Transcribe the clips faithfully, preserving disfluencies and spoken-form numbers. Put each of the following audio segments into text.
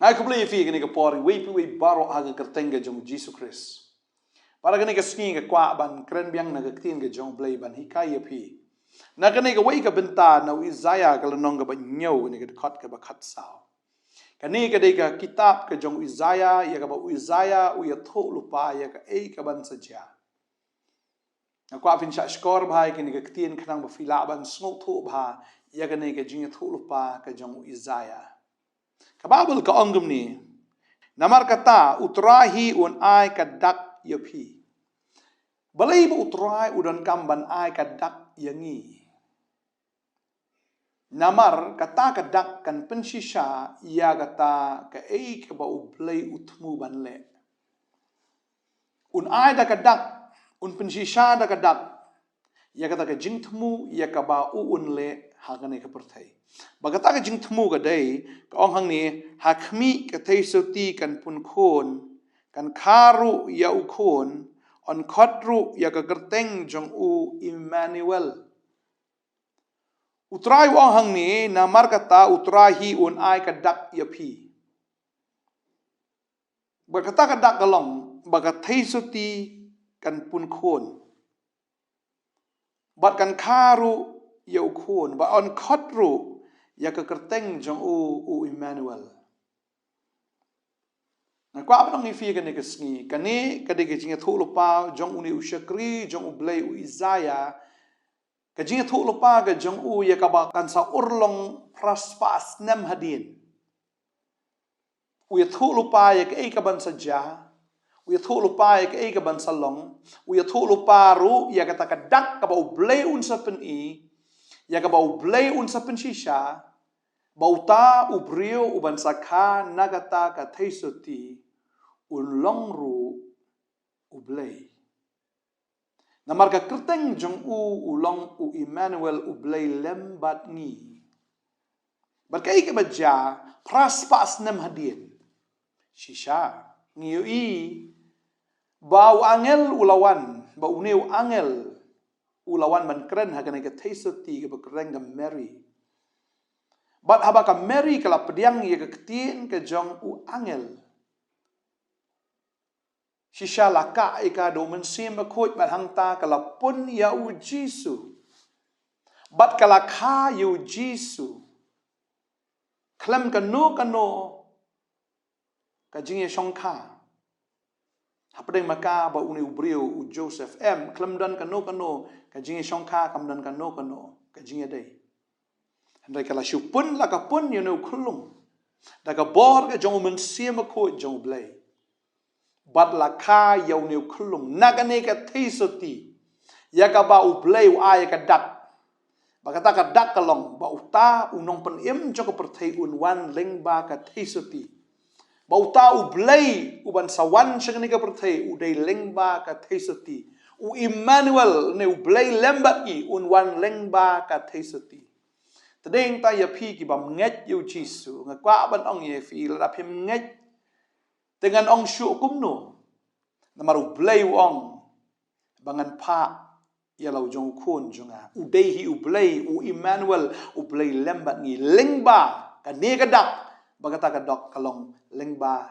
Ai khublei ïa phi kane ka por, iwei pa iwei baroh ha ka kyrteng ka jong u Jisu Khrist. Para kane ka sngi nga kwah ban kren biang na ka ktien ka jong u Blei ban hikai ïa phi na kane kawei ka bynta na u Isaïah ka lynnong kaba hynñiew, kane ka dkhot kaba khatsaw. Kane ka dei ka kitab ka jong u Isaïah, ïa kaba u Isaïah u ïathuh lypa ïa kaei kaban sa jia. Nga kwah phin shah shkor bha ïa kane ka ktien khnang ba phi lah ban sngewthuh bha ïa kane ka jingïathuh lypa ka jong u Isaïah. Ka Baibl ka ong kumne: Namar kata, u Trai hi un ai ka dak ïa phi. Balei ba u Trai u donkam ban ai ka dak ïa ngi? Namar kata ka dak kan pynshisha ïa kata kaei kaba u Blei u thmu ban leh. Un ai da ka dak, un pynshisha da ka dak ïa kata ka jingthmu ïa kaba u un leh ha kane ka pyrthei. Ba kata ka jingthmu ka dei, ka ong hangne: Ha khmih, ka theisotti kan pun khun, kan kha ruh ïa u khun, yn khot ruh ïa ka kyrteng jong u Immanuel. U Trai u ong hangne: Namar kata, u Trai hi un ai ka dak ïa phi. Ba kata ka dak ka long ba ka theisotti kan pun khun, bad kan kha ruh ïa u khun, bad yn khot ruh ïa ka kyrteng jong u, u Immanuel. Nga kwah ban ong ïa phi kane ka sngi, kane ka dei ka jingïathuh lypa jong une u shakri jong u Blei, u Isaïah. Ka jingïathuh lypa ka jong u ïa kaba kan sa urlong phra spah snem hadien. U ïathuh lypa ïa kaei kaban sa jia, u ïathuh lypa ïa kaei kaban sa long, u ïathuh lypa ruh ïa kata ka dak kaba u Blei un sa pyni, ïa kaba u Blei un sa pynshisha, ba uta u briew uban sa kha na kata ka theisotti un long ruh u Blei. Namar ka kyrteng jong u u long u Immanuel, u Blei lem bad ngi. Bad kaei kaba jia phra spah snem hadien? Shisha ngi ïohi ba u angel u la wan, ba une u angel u la wan ban kren ha kane ka theisotti kaba kyrteng ka Mary. Bad haba ka Mary ka la pdiang ïa ka ktien ka jong u angel, shisha la kah ïa ka da u Mynsiem Bakhuid, bad hangta ka la pun ïa u Jisu. Bad ka la kha ïa u Jisu khlem kano kano ka jingïashongkha. Hapdeng ma ka bad une u briew u Joseph, em, khlem don kano kano ka jingïashongkha, kam don kano kano ka jingïadei. Hynrei ka la shu pun, la ka pun ïa une u khyllung da ka bor ka jong u Mynsiem Bakhuid jong u Blei. Bad la kha ïa une u khyllung na kane ka theisotti ïa kaba u Blei u ai ïa ka dak. Ba kata ka dak ka long ba uta u Nongpynim jong ka pyrthei un wan lyngba ka theisotti. Ba uta u Blei uban sa wan sha kane ka pyrthei u dei lyngba ka theisotti. U Immanuel, ne u Blei lem bad ngi, un wan lyngba ka theisotti. Te dei nangta ïa phi kibym ngeit ïa u Jisu, nga kwah ban ong ïa phi, lada phim ngeit, te ngan ong shuh kumno? Namar u Blei u ong ba ngan phah ïa la u jong u Khun jong nga. U dei hi u Blei, u Immanuel, u Blei lem bad ngi, lyngba kane ka dak. Ba kata ka dak ka long lyngba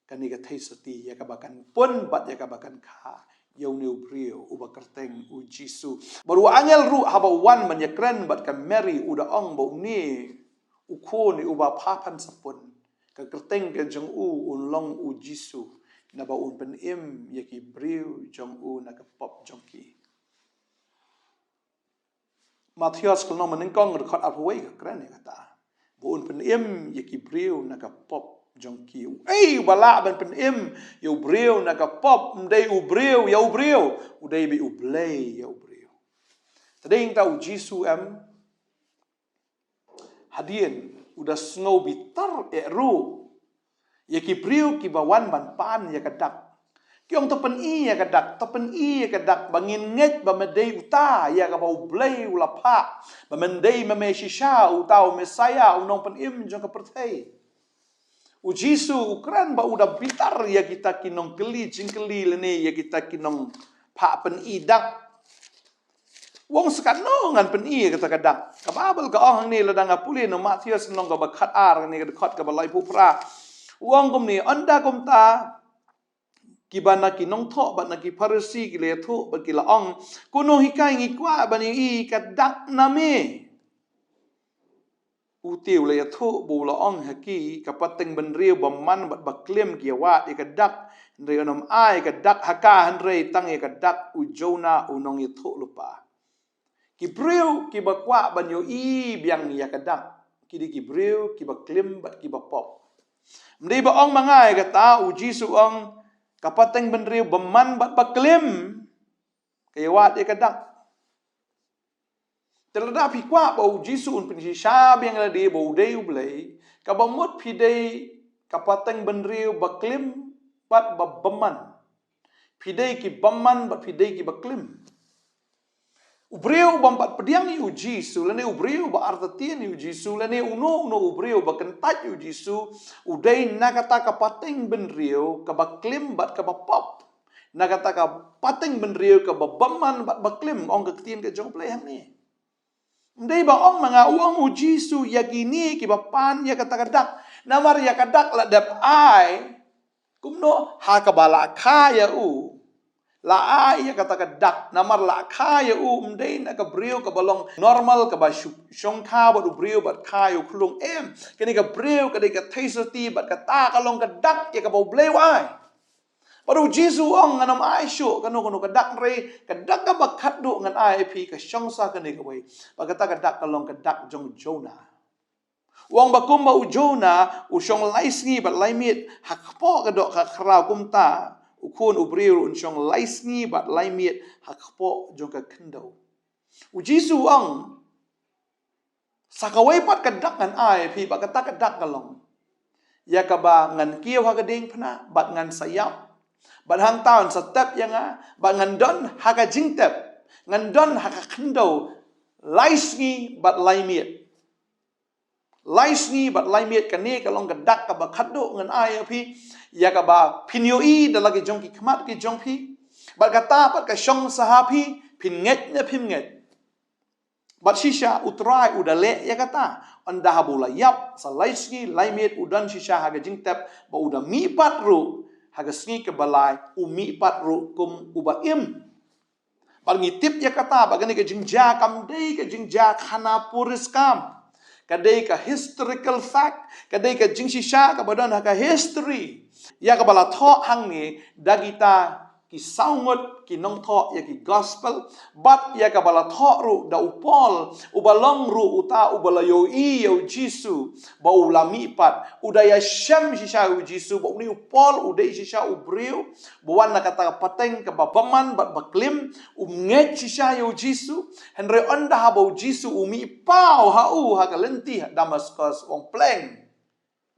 kane ka theisotti ïa kaba kan pun bad ïa kaba kan kha ïa une u briew uba kyrteng u Jisu. Bad u angel ruh haba u wan ban ïakren bad ka Mary, u da ong ba une u khun uba phah phan sa pun, ka kyrteng ka jong u un long u Jisu, naba un pynim ïa ki briew jong u na ka pop jong ki. Mathaios ka lynnong banyngkong, dkhot arphew wei ka kren ïa kata, ba un pynim ïa ki briew na ka pop jong ki. Uei uba lah ban pynim ïa u briew na ka pop? Ym dei u briew ïa u briew, u dei beit u Blei ïa u briew. Te dei nangta u Jisu, em, hadien u da sngew bitar eh ruh ïa ki briew kiba wan ban pan ïa ka dak. Ki ong, to pyni ïa ka dak, to pyni ïa ka dak, ba ngin ngeit ba me dei uta ïa kaba u Blei u la phah, ba me dei me, me shisha uta u Messaïah, u Nongpynim jong ka pyrthei. U Jisu u kren ba u da bitar ïa kita ki nongkylli jingkylli lane ïa kita ki nongphah pyni dak. U ong, sa katno ngan pyni ïa kata ka dak? Ka Baibl ka ong hangne, lada nga pule na u Mathaios lynnong kaba khatar, kane ka dkhot kaba laiphew phra. U ong kumne, ynda kumta, kiba na ki nongthoh bad na ki Pharisi ki la ïathuh bad ki la ong, "Kumno hi ka ngi kwah ban ïohi ka dak na me?" U te u la ïathuh bad u la ong ha ki, "Ka pateng bynriew bymman bad baklim ki ïawad ïa ka dak, hynrei un ym ai ïa ka dak ha ka, hynrei tang ïa ka dak u Jonah u nongïathuhlypa." Ki briew kiba kwah ban ïohi biang ïa ka dak, ki dei ki briew kiba klim bad kiba pop. Ym dei ba ong ma nga ïa kata, u Jisu u ong, "Ka pateng bynriew bymman bad baklim ka ïawad ïa ka dak." Te lada phi kwah ba u Jisu un pynshisha biang ïa lade ba u dei u Blei, kaba mut phi dei ka pateng bynriew baklim bad ba bymman. Phi dei ki bymman bad phi dei kiba klim. U briew bym pat pdiang ïa u Jisu, lane u briew ba artatien ïa u Jisu, lane uno uno u briew ba kyntait ïa u Jisu, u dei na kata ka pateng bynriew kaba klim bad kaba pop. Na kata ka pateng bynriew kaba bymman bad baklim, ong ka ktien ka jong U Blei hangne. Ym dei ba ong ma nga, u ong u Jisu, ïa kine kiba pan ïa kata ka dak. Namar ïa ka dak la dep ai, kumno, ha kaba la kha ïa u. La ai ïa kata ka dak, namar la kha ïa u, ym dei na ka briew kaba long normal, kaba shu-, shongkha bad u briew bad kha ïa u khlung, em. Kane ka briew ka dei ka theisotti bad kata ka long ka dak ïa kaba U Blei u ai. Bad u Jisu u ong, "Ngan ym ai shuh kano kano ka dak, hynrei ka dak kaba khatduh ngan ai ïa phi, ka shong sa kane kawei." Bad kata ka dak ka long ka dak jong u Jonah. U ong ba kumba u Jonah u shong lai sngi bad lai miet ha kpoh ka doh ka khraw, kumta u Khun u briew un shong lai sngi bad lai miet ha kpoh jong ka khyndew. U Jisu u ong, "Sa kawei pat ka dak ngan ai ïa phi, bad kata ka dak ka long, ïa kaba ngan kiew ha ka diengphna bad ngan sa ïap, bad hangta yn sa tep ïa nga, bad ngan don ha ka jingtep, ngan don ha ka khyndew lai sngi bad lai miet." Lai sngi bad lai miet, kane ka long ka dak kaba khatduh ngan ai ïa phi, ïa kaba phin ïohi da la ki jong ki khmat ki jong phi, bad kata pat ka shong sa ha phi, phin ngeit ne phim ngeit. Bad shisha u Trai u da leh ïa kata. Ynda haba u la ïap sa lai sngi lai miet, u don shisha ha ka jingtep, bad u da mihpat ruh ha ka sngi kaba lai, u mihpat ruh kum uba im. Bad ngi tip ïa kata ba kane ka jingjia kam dei ka jingjia khana puriskam. Ka dei ka historical fact, ka dei ka jingshisha kaba don ha ka history, ïa kaba la thoh hangne da kita ki saw ngut ki nongthoh ïa ki gospel, bad ïa kaba la thoh ruh da u Paul, uba long ruh uta uba la ïohi ïa u Jisu ba u la mihpat. U da ïashem shisha ïa u Jisu, ba une u Paul u dei shisha u briew ba wan na kata ka pateng kaba bymman bad baklim, um ngeit shisha ïa u Jisu. Hynrei ynda haba u Jisu u mihpaw ha u ha ka lynti ha Damaskus, u ong, "Pleng,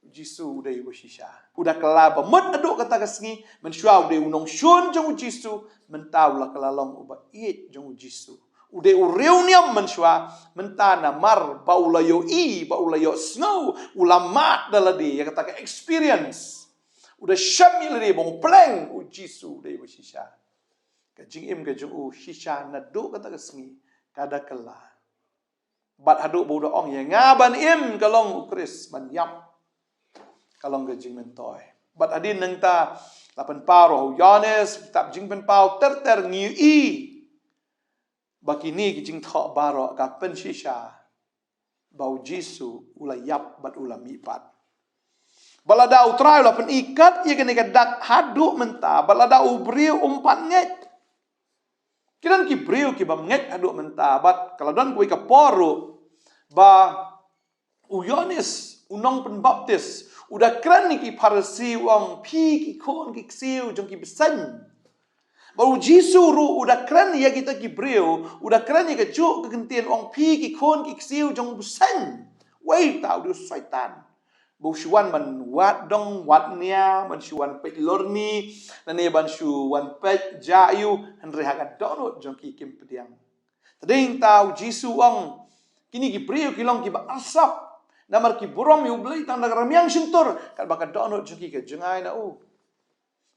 u Jisu u dei uba shisha." U da kylla ba mut naduh kata ka sngi, mynshuwa u dei u nongshun jong u Jisu, mynta u la kylla long uba ïeit jong u Jisu. U dei u riewniam mynshuwa, mynta namar ba u la ïohi, ba u la ïohsngew, u la mad da lade ïa kata ka experience. U da shem ïa lade ba, "Pleng, u Jisu u dei uba shisha." Ka jingim ka jong u shisha naduh kata ka sngi ka da kylla. Bad haduh ba u da ong, "Ïa nga ban im ka long u Khrist, ban ïap ka long ka jingmyntoi." Bad hadien nangta la pynpaw ruh ha u Ïoannis, kitab Jingpynpaw ter ter ngi ïohi ba kine ki jingthoh baroh ka pynshisha ba u Jisu u la ïap bad u la mihpat. Bad lada u Trai u la pyni kat ïa kane ka dak haduh mynta, bad lada u briew um pat ngeit. Ki don ki briew ki bym ngeit haduh mynta, bad ka la don kawei ka por ruh ba u Ïoannis u nongpynbaptis u da kren ïa ki Pharisi, u ong, "Phi ki khun ki ksiew jong ki bseiñ." Bad u Jisu ruh u da kren ïa kita ki briew, u da kren ïa kajuh ka kyntien, u ong, "Phi ki khun ki ksiew jong u bseiñ." Wei, uta u dei u Soitan. Ba u shu wan ban wad dong wad nia, ban shu wan peit lorni, lane ban shu wan peit jaiu, hynrei ha ka dohnud jong ki kim pdiang. Te dei nangta u Jisu u ong, "Kine ki briew ki long kiba arsap, namar ki burom ïa u Blei tang da ka rmiang shyntur, katba ka dohnud jong ki ka jngai na u."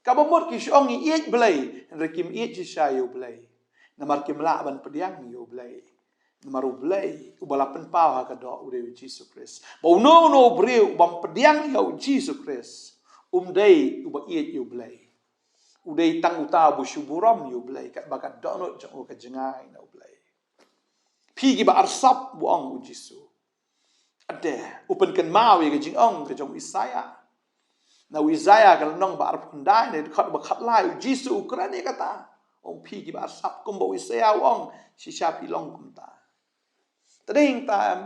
Kaba mut ki shu ong ngi ïeit Blei, hynrei kim ïeit shisha ïa u Blei. Namar kim lah ban pdiang ïa u Blei. Namar u Blei uba la pynpaw ha ka doh u dei u Jisu Khrist. Ba uno uno u briew u bym pdiang ïa u Jisu Khrist, Um dei uba ïeit ïa U Blei. U dei tang uta uba shu burom ïa U Blei, katba ka dohnud jong u ka jngai na U Blei. Phi kiba arsap, u ong U Jisu. Ade, u pynkynmaw ïa ka jingong ka jong u Isaïah. Na u Isaïah ka lynnong ba arphew khyndai, na ka dkhot ba khatlai, U Jisu u kren ïa kata. Ong, phi kiba arsap, kumba u Isaïah u ong, shisha phi long kumta. Te dei hangta em,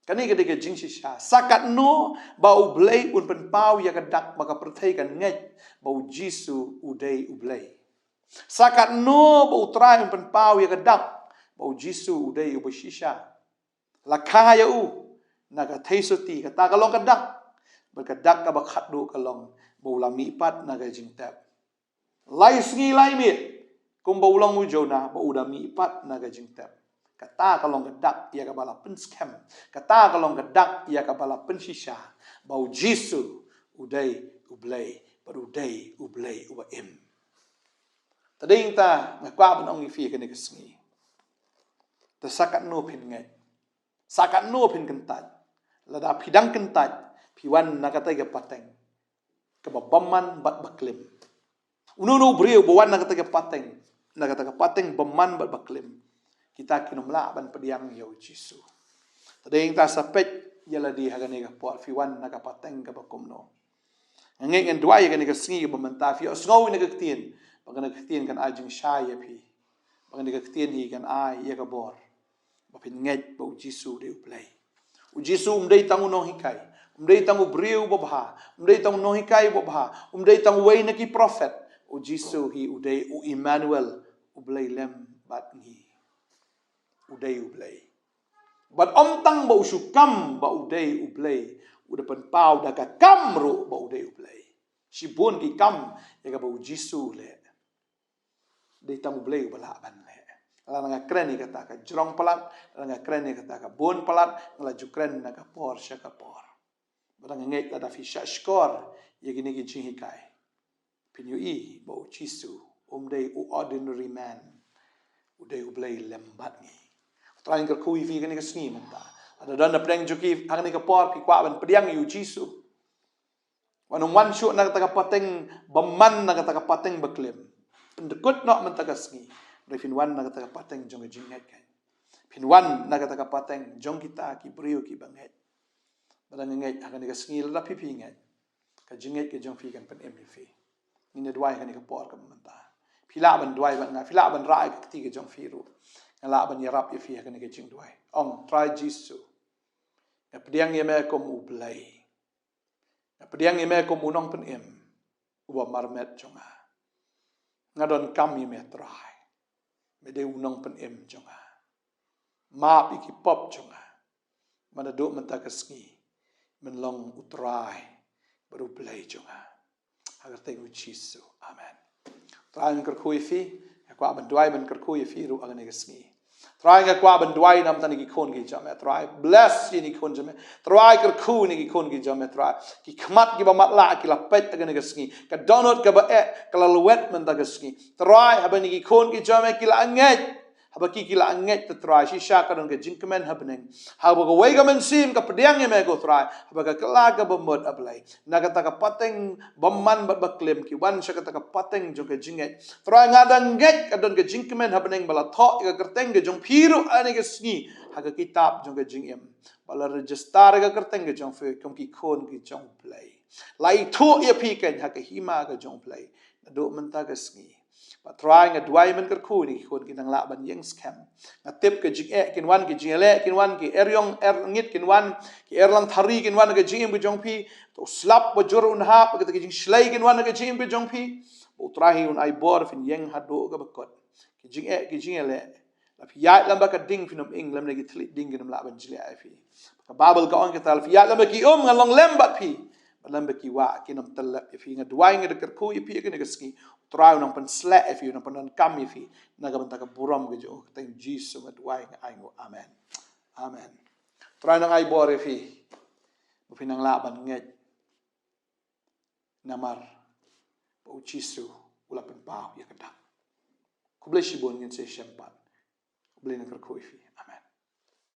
kane ka dei ka jingshisha. Sa katno ba U Blei un pynpaw ïa ka dak ba ka pyrthei kan ngeit ba U Jisu u dei U Blei. Sa katno ba U Trai un pynpaw ïa ka dak ba U Jisu u dei uba shisha. La kha ïa u na ka theisotti, kata ka long ka dak. Bad ka dak kaba khatduh ka long ba u la mihpat na ka jingtep. Lai sngi lai miet, kumba u long u Jonah, ba u da mihpat na ka jingtep. Kata ka long ka dak ïa kaba la pynskhem. Kata ka long ka dak ïa kaba la pynshisha ba U Jisu u dei U Blei, bad u dei U Blei uba im. Te dei hangta nga kwah ban ong ïa phi kane ka sngi. Te sa katno phin ngeit, sa katno phin kyntait, lada phi dang kyntait, phi wan na katei ka pateng kaba bymman bad baklim. Uno uno u briew ba wan na katei ka pateng, na katei ka pateng bymman bad baklim, kita kin ym lah ban pdiang ïa U Jisu. Te dei hangta sa peit ïa lade ha kane ka por, phi wan na ka pateng kaba kumno. Nga ngeit ngan duwai ïa kane ka sngi kaba mynta, phi ïohsngew ïa kane ka ktien, ba kane ka ktien kan ai jingshai ïa phi, ba kane ka ktien hi kan ai ïa ka bor ba phin ngeit ba U Jisu u dei U Blei. U Jisu um dei tang u nonghikai, um dei tang u briew babha, um dei tang u nonghikai babha, um dei tang uwei na ki prophet. U Jisu hi u dei u Immanuel, U Blei lem bad ngi. U dei U Blei. Bad ym tang ba u shu kam ba u dei U Blei, u da pynpaw da ka kam ruh ba u dei U Blei. Shibun ki kam ïa kaba U Jisu u leh, dei tang U Blei uba lah ban leh. Lada nga kren ïa kata ka jrong palat, lada nga kren ïa kata ka bun palat, nga la ju kren na ka por sha ka por. Bad nga ngeit lada phi shahshkor ïa kine ki jinghikai, phin ïohi ba U Jisu um dei u ordinary man, u dei U Blei lem bad ngi. Trai, nga kyrkhu ïa phi kane ka sngi mynta, lada don na pdeng jong phi ha kane ka por phi kwah ban pdiang ïa U Jisu, wan, wan shuh na kata ka pateng bymman, na kata ka pateng baklim. Pyndkut noh mynta ka sngi, hynrei phin wan na kata ka pateng jong ka jingngeit. Phin wan na kata ka pateng jong kita ki briew kiba ngeit. Bad nga ngeit ha kane ka sngi lada phi, phi ngeit, ka jingngeit ka jong phi kan pynim ïa phi. Ngin ïa duwai ha kane ka por kaba mynta. Phi lah ban duwai bad nga, phi lah ban rah ïa ka kti ka jong phi ruh. Nga lah ban ïarap ïa phi ha kane ka jingduwai. Ong, Trai Jisu, nga pdiang ïa me kum U Blei. Nga pdiang ïa me kum u Nongpynim uba marmet jong nga. Nga donkam ïa me Trai. Me dei u Nongpynim jong nga. Map ïa ki pop jong nga. Ba naduh mynta ka sngi men long U Trai bad U Blei jong nga. Ha ka kyrteng U Jisu. Amen. Trai, nga kyrkhu ïa phi, nga kwah ban duwai ban kyrkhu ïa phi ruh ha kane ka sngi. Trai, nga kwah ban duwai namar kine ki khun ki jong me. Trai, bless ïa kine ki khun jong me. Trai, kyrkhu ïa kine ki khun ki jong me. Trai, ki khmat kiba matlah ki la peit ha kane ka sngi. Ka dohnud kaba eh ka la lwet mynta ka sngi. Trai, haba kine ki khun ki jong me ki la ngeit, haba ki, ki la ngeit, te Trai, shisha ka don ka jingkmen ha bneng. Haba kawei ka mynsiem ka pdiang ïa me, ko Trai, haba ka kylla kaba mut, A Blei, na kata ka pateng bymman bad baklim, ki wan sha kata ka pateng jong ka jingngeit. Trai, nga da ngeit ka don ka jingkmen ha bneng ba la thoh ïa ka kyrteng ka jong phi ruh ha kane ka sngi ha ka kitab jong ka jingim, ba la register ïa ka kyrteng ka jong phi kum ki khun ki jong U Blei. La ithuh ïa phi keiñ ha ka hima ka jong U Blei naduh mynta ka sngi. Bad Trai, nga duwai ban kyrkhu ïa kine ki khun ki nang lah ban ïeng skhem. Nga tip ka jingeh kin wan, ka jingïaleh kin wan, ki eriong erngit kin wan, ki erlang thari kin wan ha ka jingim ka jong phi. To slap ba jur un hap, kata ka jingshlei kin wan ha ka jingim ka jong phi. Ba U Trai hi un ai bor phin ïeng haduh kaba kut. Ka jingeh, ka jingïaleh, la phi ïaid lem bad ka ding phin ym ing, lymne ki thylliej ding kin ym lah ban jliah ïa phi. Ka Baibl ka ong kata, la phi ïaid lem bad ki um ngan long lem bad phi, bad lem bad ki wah kin ym tyllep ïa phi. Nga duwai, nga da kyrkhu ïa phi ha kane ka sngi. U Trai u nang pynshlur ïa phi, u nang pyndonkam ïa phi na ka bynta ka burom ka jong U Kyrteng Jisu nga duwai, nga ai nguh. Amen. Amen. U Trai u nang ai bor ïa phi ba phin nang lah ban ngeit namar ba U Jisu u la pynpaw ïa ka dak. Khublei shibun, ngin sa ïashem pat. U Blei un kyrkhu ïa phi.